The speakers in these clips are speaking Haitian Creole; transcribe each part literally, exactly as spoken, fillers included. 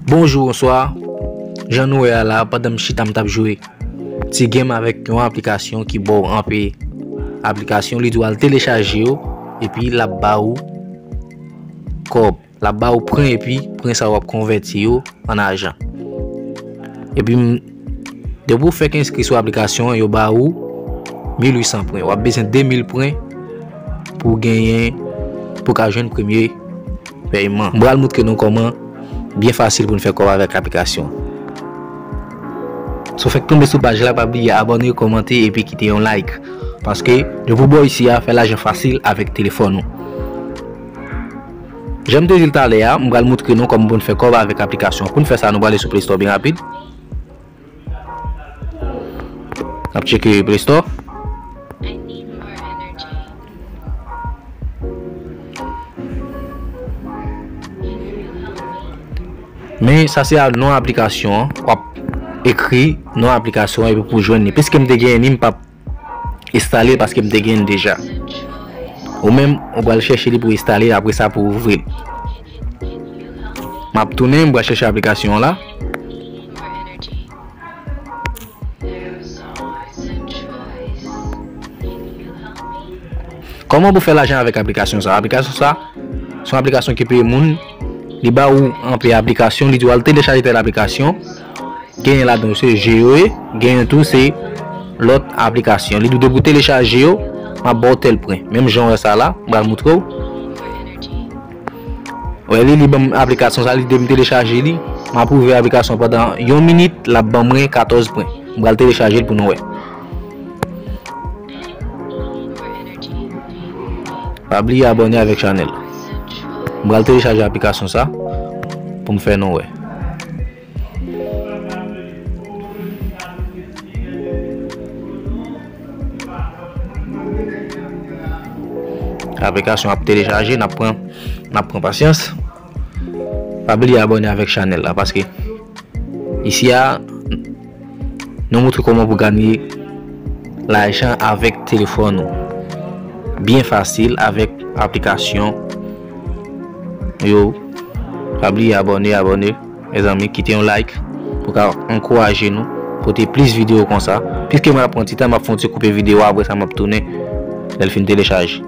Bonjou, bonswa. Jan nou wè a la, pandan m chita m t ap jwe ti game avèk yon aplikasyon ki ba w anpe aplikasyon, li di w al telechaje yo, epi l ap ba ou kòb. L ap ba ou pwen, epi pwen sa yo w ap konvèti yo an ajan. Epi m- depi w fèk enskri sou aplikasyon an, yo ba ou mil uit san pwen. W ap bezwen de mil pwen pou w genyen, pou w ka jwenn premye pèyman. M pral montre nou kòman byen fasil pou n fè kòb avèk aplikasyon. Si w fèk tonbe sou paj la, pa bliye abòne, kòmante epi kite yon like. Paske depi w bò isi a, fè lajan fasil avèk telefòn ou. Jan m te di l talè a, m pral montre nou kòman pou n fè kòb avèk aplikasyon. Pou n fè sa, nou prale sou Play Store byen rapid. N ap tcheke Play Store. Men sa se a non aplikasyon an. W ap ekri non aplikasyon an epi pou w jwenn li. Piske m te genyen li, m p ap enstale l paske m te genyen l deja. Ou menm, ou pral chèche li pou w enstale l, apre sa pou w ouvri l. M ap tounen, m pral chèche aplikasyon an la. Kòman pou fè lajan avèk aplikasyon sa? Aplikasyon sa, se yon aplikasyon ki peye moun, li ba ou anpe aplikasyon, li di w al telechaje tèl aplikasyon, genyen ladan yo se jeu, genyen tou se lòt aplikasyon. Li di w depi w telechaje yo, m ap ba w tèl pwen. Menm jan w wè sa la, m pral montre w. Wè li, li ban m aplikasyon sa, li di m telechaje li. M ap ouvri aplikasyon pandan yon minit, l ap ban mwen katòz pwen. M pral telechaje l pou nou wè. Pa bliye abòne avèk chanèl. M pral telechaje aplikasyon sa pou m fè nou wè. Aplikasyon ap telechaje, n ap pran, n ap pran pasyans. Pa bliye abòne avèk chanèl la, paske isi a, nou montre kòman pou ganye lajan avèk telefòn ou. Byen fasil avèk aplikasyon yo. Pa bliye abòne, abòne. Mezanmi, kite yon like pou ka ankouraje nou pote plis videyo konsa. Piske mwen ap pran ti tan, m ap fè yon ti koupe videyo a, apre sa m ap tounen lè l fin telechaje.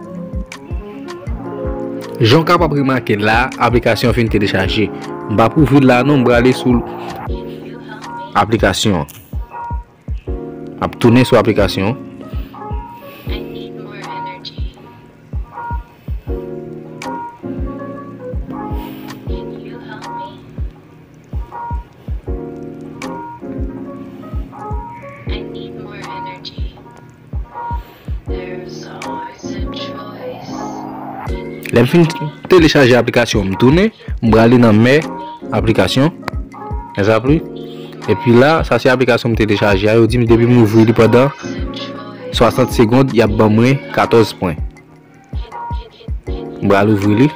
Jan w kapab remake la, aplikasyon an fin telechaje. M p ap ouvri l la non, m prale sou aplikasyon an. M ap tounen sou aplikasyon an. Lè m fin telechaje aplikasyon, m tounen, m prale nan mè aplikasyon. Mèzapli. Epi la, sa se aplikasyon m telechaje a. Yo di m depi m ouvri li pandan swasant segonn, y ap ban mwen katòz pwen. M pral ouvri li.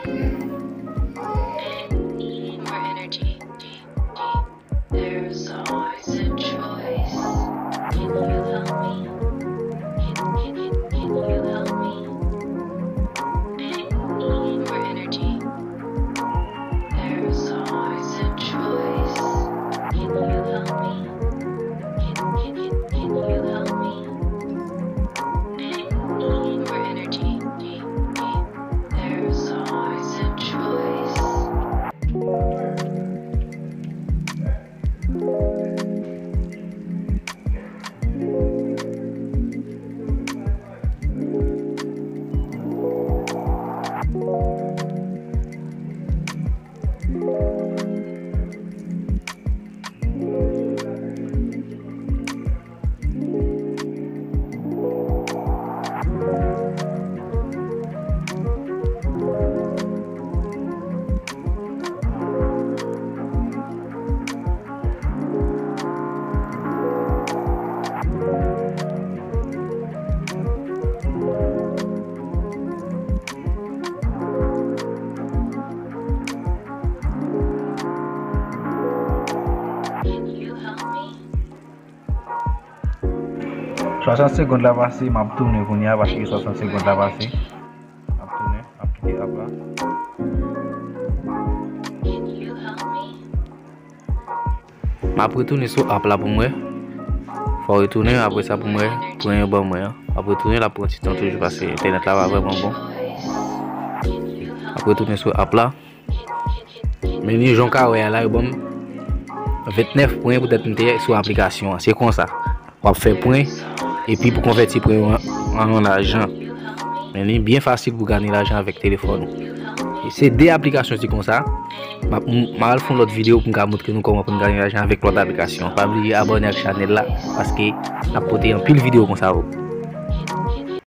Swasant segonn la pase, m ap tounen kounye a paske swasant segonn la pase. M ap tounen, m ap kite app la. M ap retounen sou app la pou m wè. Fò retounen apre sa pou m wè pwen yo ban mwen an. M ap retounen, l ap pran ti tan toujou paske entènèt la pa vrèman bon. M ap retounen sou app la. Men ni jan w ka wè a la, yo ban m vennèf pwen poutèt m te sou aplikasyon an. Se konsa. W ap fè pwen, epi pou konvèti pwen yo an, an, an lajan. Men li byen fasil pou gade lajan avèk telefòn ou. E se de aplikasyon ki konsa. M ap, m, m al fè yon lòt videyo pou m ka montre nou kòman pou n gade lajan avèk lòt aplikasyon. Pa bliye abòne ak chanèl la, paske n ap pote anpil videyo konsa pou ou.